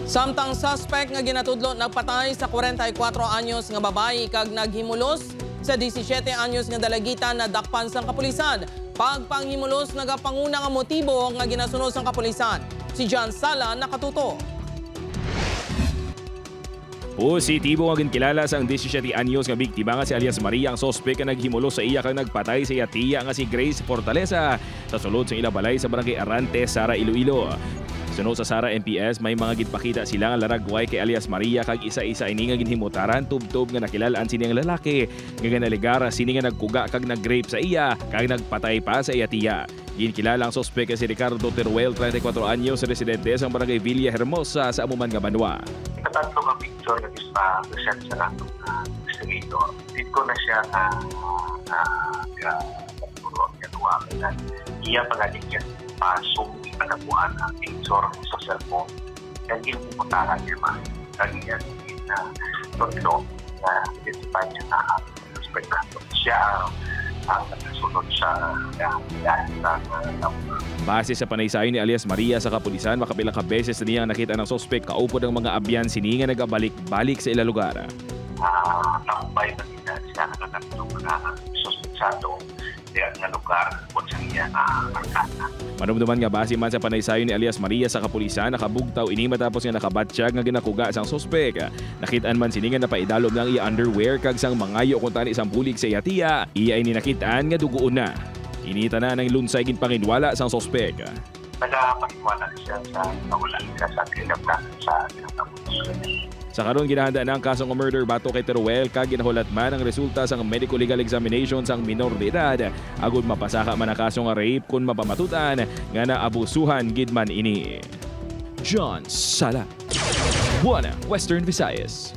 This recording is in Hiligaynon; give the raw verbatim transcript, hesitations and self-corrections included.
Samtang suspect nga ginatudlo nagpatay sa kwarenta y kuwatro anyos nga babayi kag naghimulos sa disisiete anyos nga dalagita nadakpan sang kapulisan. Pagpanghimulos nagapanguna nga motibo nga ginasunod sang kapulisan. Si John Sala nakatuto. Positibo nga ginkilala sang disisiete anyos nga biktima nga si alias Maria ang suspek nga naghimulos sa iya kag nagpatay sa iya tiya nga si Grace Fortaleza sa sulod sa ila balay sa Barangay Arante, Sara, Iloilo. Suno sa Sara M P S, may mga ginpakita sila nga laragway kay alias Maria kag isa-isa ini nga ginhimutaran tubtob nga nakilal-an sini ang lalaki nga ginalegar sini nga nagkuga kag nag-rape sa iya kag nagpatay pa sa iya tiya. Ginkilala ang suspek nga si Ricardo Teruel, treinta y cuatro anyos, residente sa Barangay Villa Hermosa sa amo man nga banwa. Katatlo nga picture nga gis-, ah, present sa nato nga investigator. Dito na siya nga, nga, nga, nagturo ang yawa nga iya pa gani niya pasong ipanakuan ang picture sa cellphone. Kag ginputahan niya man, kag iya na tudlo nga identify niya na ang suspect nato. Siya ang, ang nagsunod sa, sa, sa, sa Base sa panaysayon ni alias Maria sa kapulisan, makapila ka beses na niyang nakita ang suspek kaupod ang mga abyan sini nga nagabalik-balik sa ila lugar. Ah, tambay na nila siya ang nagtugna ang suspetsado diya nga lugar kung sa iya nga barkada. Manumduman nga base man sa panaysayon ni alias Maria sa kapulisan, nakabugtaw ini matapos nga nakabatyag nga ginakuga sang suspek. Nakit-an man sini nga napaidalom na ang iya underwear kag sang mangayo kuntani sang bulig sa iya tiya, iya ini nakit-an nga dugoon na. Ini tanan ang lunsay ginpanginwala sang suspek. Nagapaniwala siya sa nawala siya sa kinablangan sa kinablangan. Sa karon, ginahanda na ang kasong murder batok kay Teruel kag ginahulat man ang resulta sang medico legal examination sang minor de edad, agud mapasaka man ang kaso nga rape kon mapamatud-an nga naabusuhan gid man ini. John Sala, Buana, Western Visayas.